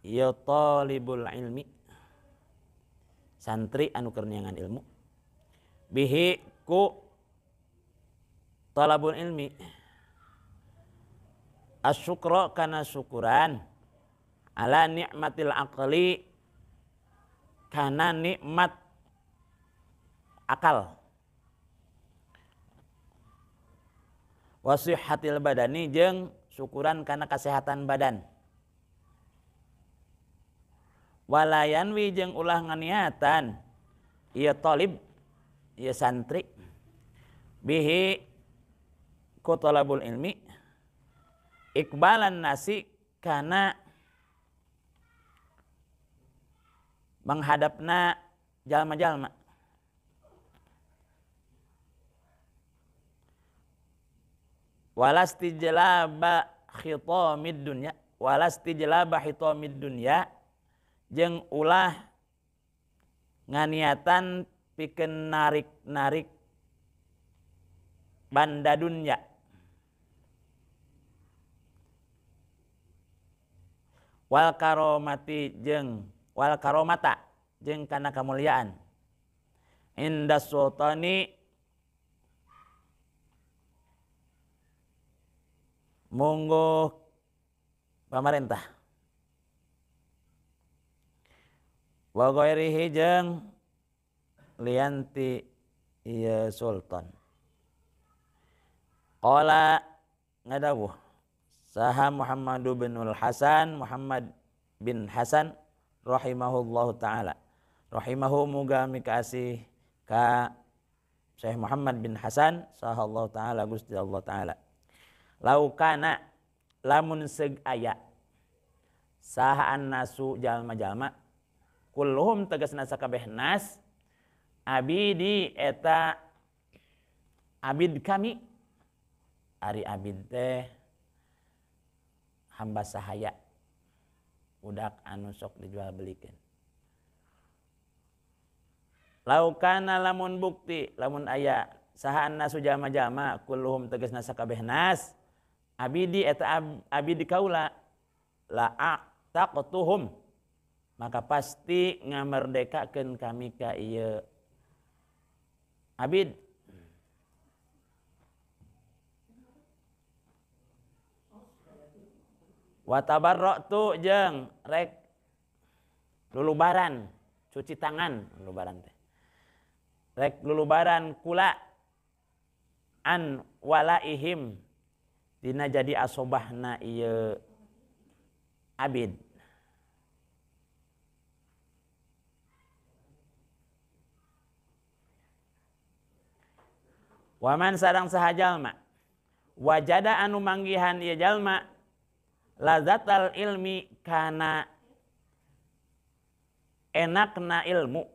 Ieu talibul ilmi santri anu keur neangan ilmu bihi ku talabul ilmi asyukra kana syukuran ala nikmatil aqli kana nikmat akal wasihatil badani jeung syukuran kana kesehatan badan walayan wi jeung ulah nganiatan ieu talib ieu santri bihi ku talabul ilmi ikbalan nasi kana menghadapna jalma-jalma walastijlaba khitamid dunya walastijlaba khitamid dunya jeung ulah nganiatan pikeun narik-narik banda dunya wal karomati jeung wal karomata jeung kana kamuliaan inda sultani mungguh pamarentah wa ghairihi jeung lianti ieu sultan. Qala ngadawuh saha Muhammad bin Hasan Muhammad bin Hasan rahimahullahu taala rahimahu muga mikasih ka Syekh Muhammad bin Hasan sahallahu taala Gusti Allah taala laukana lamun seug aya saha annasu jalma-jalma kulluhum tegasna sakabeh nas abidi eta abid kami ari abid teh hamba sahaya budak anu sok dijual belikeun laukana lamun bukti lamun aya saha annasu jalma-jalma kulluhum tegasna sakabeh nas abidi eta abid kaula la aqtaqtuhum maka pasti ngamerdekakeun kami ka ieu abid. Wa tabarra'tu jeung rek lulubaran cuci tangan lulubaran teh rek lulubaran kula an walaihim dina jadi asobahna ieu abid. Waman sareng saha jalma wajada anu manggihan ieu jalma lazatal ilmi kana enakna ilmu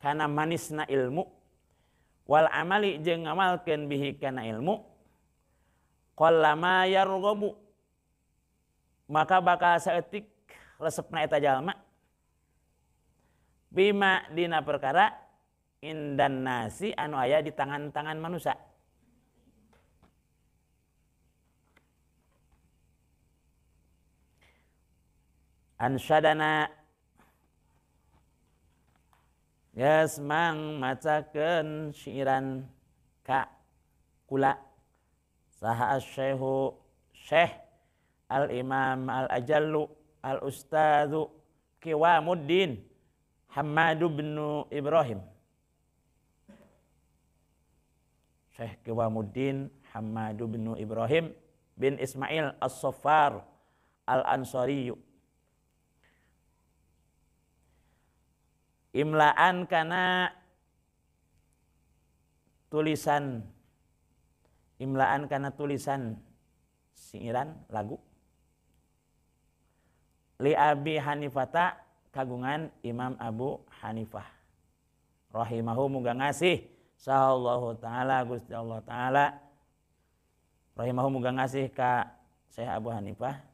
kana manisna ilmu wal amali jeung ngamalkeun bihi kana ilmu qallama yarghabu maka bakal saeutik resepna eta jalma bima dina perkara indan nasi anu aya di tangan-tangan manusia. Ansyadana geus mang macakeun syiiran ka kula saha asy-syekhu Syekh al-Imam al-Ajallu al-Ustadzu Qiwamuddin Hammad bin Ibrahim. Syekh Qiwamuddin Hammad bin Ibrahim bin Ismail As-Saffar Al-Ansari. Imlaan kana tulisan, imlaan kana tulisan siiran lagu li Abi Hanifata kagungan Imam Abu Hanifah rahimahu muga ngasih sahallahu taala Gusti Allah taala rahimahu muga ngasih ka Syekh Abu Hanifah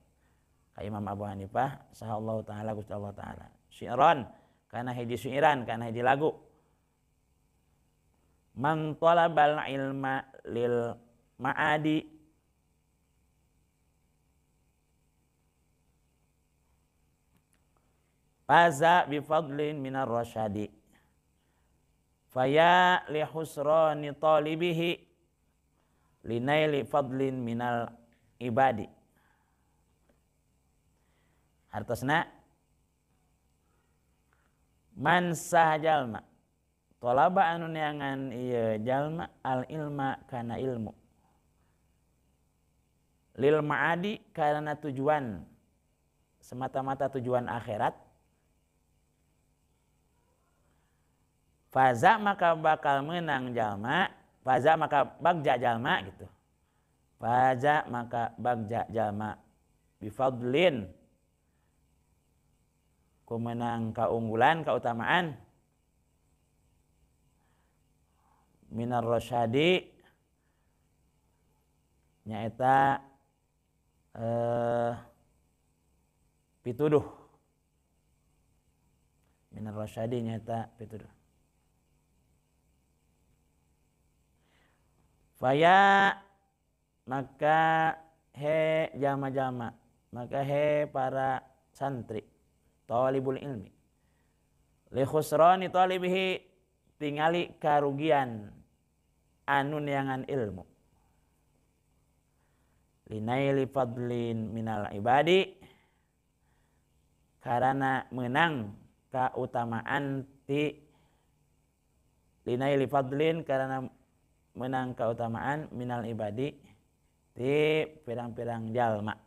ka Imam Abu Hanifah sahallahu taala Gusti Allah taala syi'ran kana hiji syiiran kana hiji lagu man talabal ilma lil ma'adi Faza bi fadlin minar rasyadi faya li husrani talibihi linaili fadlin minal ibadi. Hartosna man sah jalma talaba anu neangan ieu jalma al ilma kana ilmu lil ma'adi karena tujuan semata-mata tujuan akhirat. Faza maka bakal menang jalma, faza maka bagja jalma gitu. Faza maka bagja jalma bifadlin kumenang keunggulan keutamaan minar rasyadi nyaeta pituduh. Minar rasyadi nyaeta pituduh. Faya maka he jama-jama, maka he para santri talibul ilmi li khusrani talibihi tingali karugian anu neangan ilmu linaili fadlin minal ibadi karena menang kautamaan ti linaili fadlin karena menang keutamaan minal ibadi ti pirang-pirang jalma.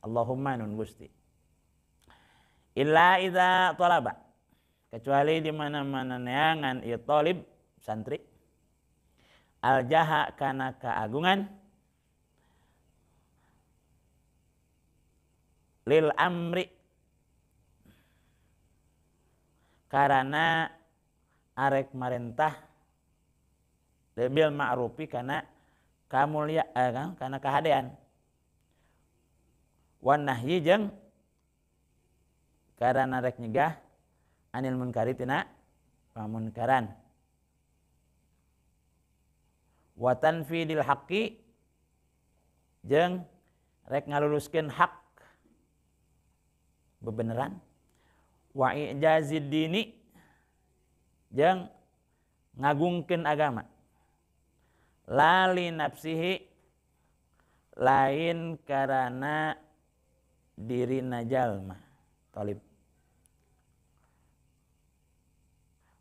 Allahumma nun Gusti. Illa idza talaba, kecuali di mana-mana neangan ieu talib santri al jaha kana keagungan lil amri karena arek marentah bil ma'rufi kana kamulia kana kahadean wan nahyi jeung karena rek nyegah anil munkari tina pamunkaran wa tanfidil haqqi jeung rek ngaluluskeun hak bebeneran wa i'jazid dini jeung ngagungkeun agama lali nafsihi lain karena dirina jalma talib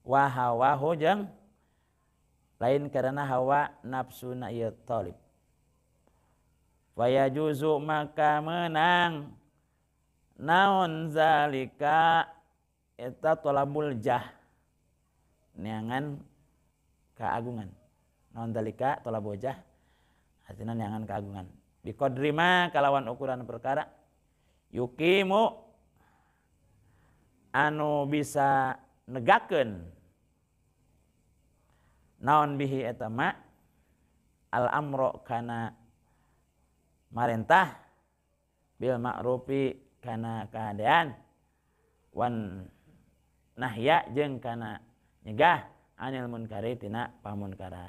wa hawahu jeung lain karena hawa nafsuna ieu talib. Wa yajuzu maka menang naon zalika eta talabul jah neangan keagungan. Naon dalika talabul jah artinya neangan keagungan biqadrima kalawan ukuran perkara yukimu anu bisa negakeun naon bihi eta ma al amro kana marentah bil ma'rufi kana kahadean wan nahya jeung kana nyegah anil munkari tina pamunkara.